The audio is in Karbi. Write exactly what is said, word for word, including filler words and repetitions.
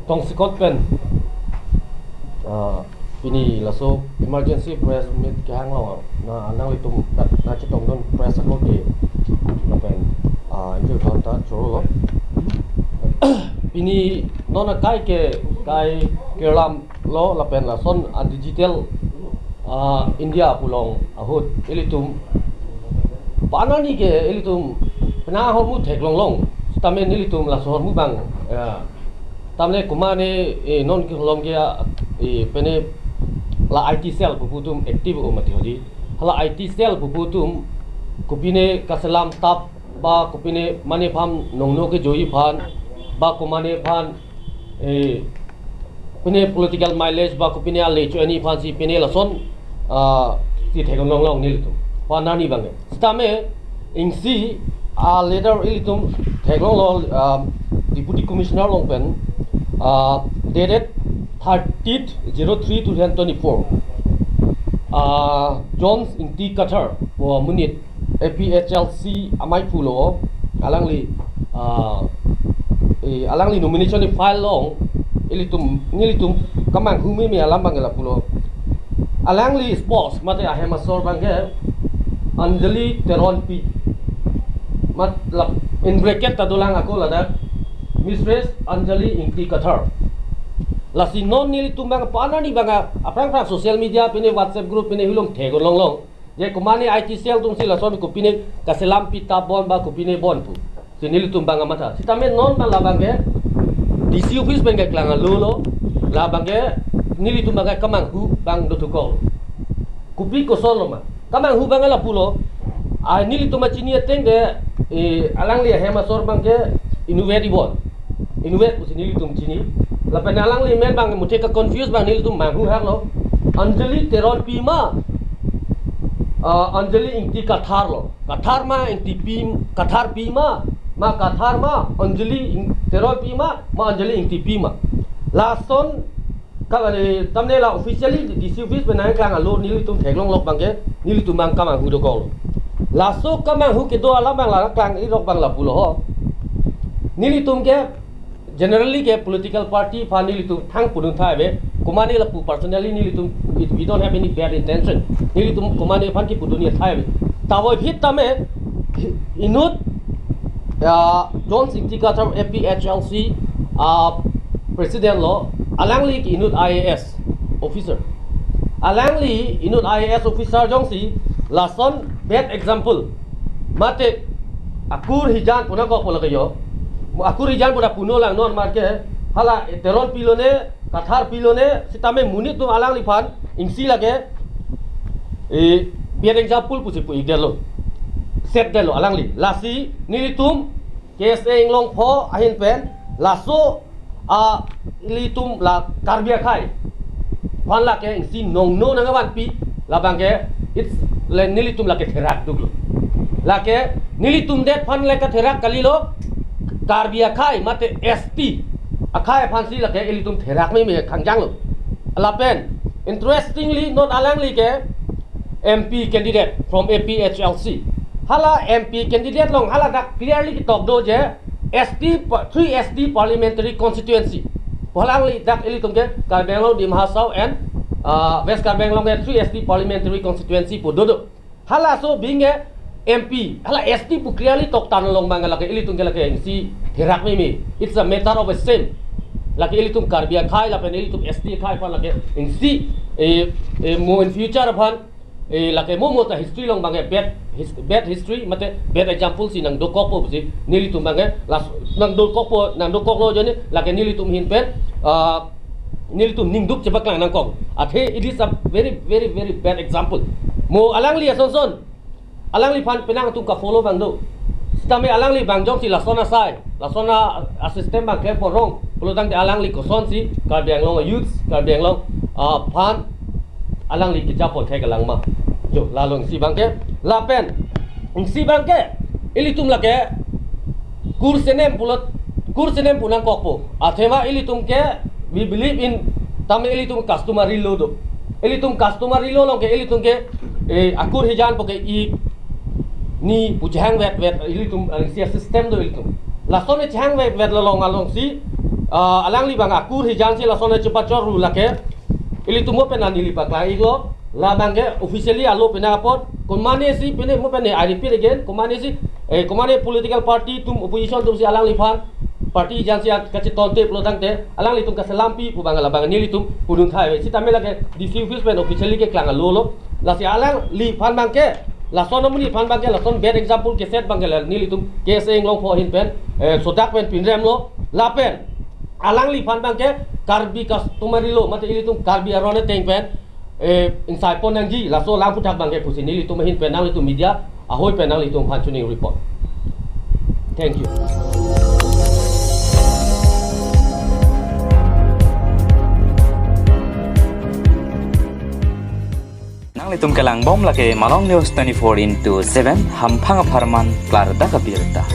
Tongsekot pen, ah, pini laso emergency press meet kehang along, na nanglitum kat na chetongdun press ako ke, lapen, ah, injil thon ta choro lo. Pini non akai ke, kai kelam lo, lapen lason a digital, ah, India pu along ahut ilitum panani ke ilitum pena ahormu theklong long. Sitame nelitum laso ahormu abang, ya, tamle kumane, eh, non ke holom ke, eh, pene la I T cell pupu atum active o mati hodi. Hala I T cell pupu atum kopine kaselam tap ba kopine mane aphan nongno kejoi aphan ba komane aphan, eh, pine political mileage ba kopine ale cho-ani aphansi pine lason, ah, si theklong long nelitum panani abang. Sitame isi a letter ilitum theklong lo, ah, Deputy Commissioner along pen, ah, dated thirtieth zero three two thousand twenty-four. Ah, Jones Ingti Kathar pu amonit A P H L C amei pulo, alangli, ah, eh, alangli nomination file along ilitum, nelitum kemanghu meme alam abang lapulo. Alangli spouse mate ahem asor abang ke Anjali Teronpi. Matlab, in bracket ta dolang ako ladak, Mistress Anjali Ingti Kathar. Lasi non nelitum abang panani abang aphrang aphrang social media pine WhatsApp group pine hulom theklong long. Je komane I T cell atumsi lason kopine kaselam pi tap bon ba kopine bon pu. Si nelitum abang amatha. Sitame non abang labang ke D C office pen keklang alo lo. Labang ke nelitum abang ke kemanghu abang dothukok. Kopi koson lo ma. Kemanghu abang lapulo. Ah, nelitum achini ateng ke, eh, alangli ahem asor abang ke inutvet ibon. Inutvet pusi nelitum chini. Lapen alangli amen abang muthe ke confuse abang nelitum manghu hak lo. Anjali Teronpi ma, ah, Anjali Ingti Kathar lo. Kathar ma Ingtipi, Katharpi ma, ma Kathar ma, Anjali Ing-, Teronpi ma, ma Anjali Ingtipi ma. Lason ka, eh, tamle la officially D C office pen nangklang alo nelitum theklong lok abang ke, nelitum abang kemanghu dokok lo. Laso kemanghu kedo alam abang la klang irok abang lapulo ho. Nelitum ke generally ke political party aphan nelitum thang pudun thai ave. Komane lapu personally nelitum, we, we don't have any bad intention. Nelitum komane aphan kepudun ni thai ave. Tavo hit tame inut, ya, Jones Ingti Kathar A P H L C, ah, president lo, alangli inut I A S officer. Alangli inut I A S officer jongsi lason bad example. Mate akur hijan pu nangkok pu lake yo. Akur hijan pu ta puno lang non mar ke, hala Teronpi lone, Katharpi lone, sitame monit atum alangliphan isi lake, eh, bad example pusi pu-ik detlo. Set detlo alangli. Lasi nelitum K S A Inglongpho ahin pen laso a ilitum la Karbi akhei aphan lake isi nongno nangvanpi labang ke, it's le nelitum lake therak duklo. Lake nelitum det aphan lake therak kalilo, Karbi akhei mate S T akhei aphansi lake ilitum therak meme khangjanglo. Lapen interestingly non alangli ke M P candidate from A P H L C. Hala M P candidate along hala dak clearly ketok do je S T pa-, three S T parliamentary constituency. Pu alangli dak ilitum ke Karbi Anglong, Dima Hasao and, uh, West Karbi Anglong ke three S T parliamentary constituency pu dodo. Halaso abang ke M P, hala S T pu clearly toktan long abang lake ilitum ke lake isi therak meme. It's a matter of a shame. Lake ilitum Karbi akhei lapen ilitum S T akhei aphan lake isi, eh, eh, mo in future aphan, eh, lake mo mo ta history along abang ke bad his-, bad history mate bad example si nangdokokpo pusi nelitum abang ke las nangdokokpo, nangdokoklo ajoine lake nelitum ahin pen, ah, nelitum ningduk chepaklang nangkok. Athe it is a very, very, very bad example. Mo alangli asonson, alangliphan penang atum ka-follow abang do. Sitame alangli abang jongsi lason asai, lason a, a system abang klempo rong pulotangte alangli kosonsi Karbi Anglong youths, Karbi Anglong, ah, aphan alangli kejapon thek alang ma. Jo, la along isi abang ke, lapen isi abang ke ilitum lake kur senem pulot, kur senem pu nangkokpo. Athema ilitum ke, we believe in, tame ilitum customary law do. Ilitum customary law along ke ilitum ke, eh, akur hijan pu ke ik ni pu chehang vet vet ilitum, eh, isi system do ilitum. Lason chehang vet vet along alongsi ah, alangli abang akur hijan si lason chepachor ru lake ilitum mo pen neli paklang-iklo. La abangke officially alo pena apot, komatne si pine mo pen, I repeat again, komatne si, eh, komatne political party atum, opposition atum si alangliphan party hijan si kacheton te pulo tangte alanglitum kaselampi pu abang la abang nelitum pudun thai ave. Sitame lake D C office pen officially keklang alo lo. Lasi alangliphan abangke, lason amonit aphan abangke, lason bad example keset abangke la nelitum K S A Inglongpho ahin pen, eh, sodak pen pinremlo. Lapen alangliphan abangke Karbi customary law, mate ilitum Karbi aron ateng pen, eh, ingsai pon nangji, laso alam aphuthak abangke pusi nelitum ahin pen, nanglitum media ahoi pen nanglitum aphan choningri pon. Thank you. Nanglitum kelang bom lake Malong News twenty-four into seven, hamphang apharman klardak abirta.